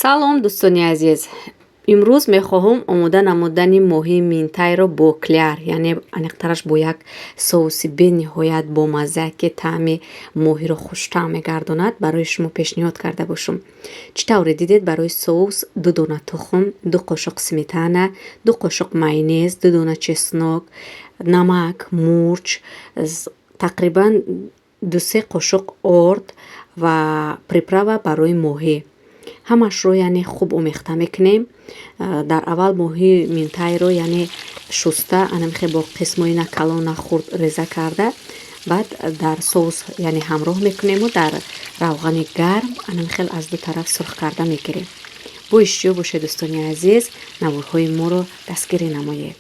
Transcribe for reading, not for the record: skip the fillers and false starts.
Салом, дӯстони азиз! Имрӯз мехоҳам омода намудани моҳии минтайро бо кляр, яъне аниқтараш бо як соуси бениҳоят бомазза, ки таъми моҳиро хуштаъм мегардонад, барои шумо пешниҳод карда бошам. Чӣ тавре дидед, барои соус ду дона тухм, 2 қошуқ сметана, 2 қошуқ майонез, ду дона чеснок, намак, мурч, тақрибан 2-се қошуқ орд ва приправа барои моҳӣ. Ҳамашро, яъне, хуб омехта мекунем. Дар аввал моҳии минтайро, яъне, шуста, анамихе бо қисмҳои на калон, на хурд реза карда, баъд дар соус, яъне, ҳамроҳ мекунему дар равғани гарм анамихел аз ду тараф сурх карда мегирем. Бо иштиёқ бошед, дӯстони азиз, наворҳои моро дастгирӣ намоед.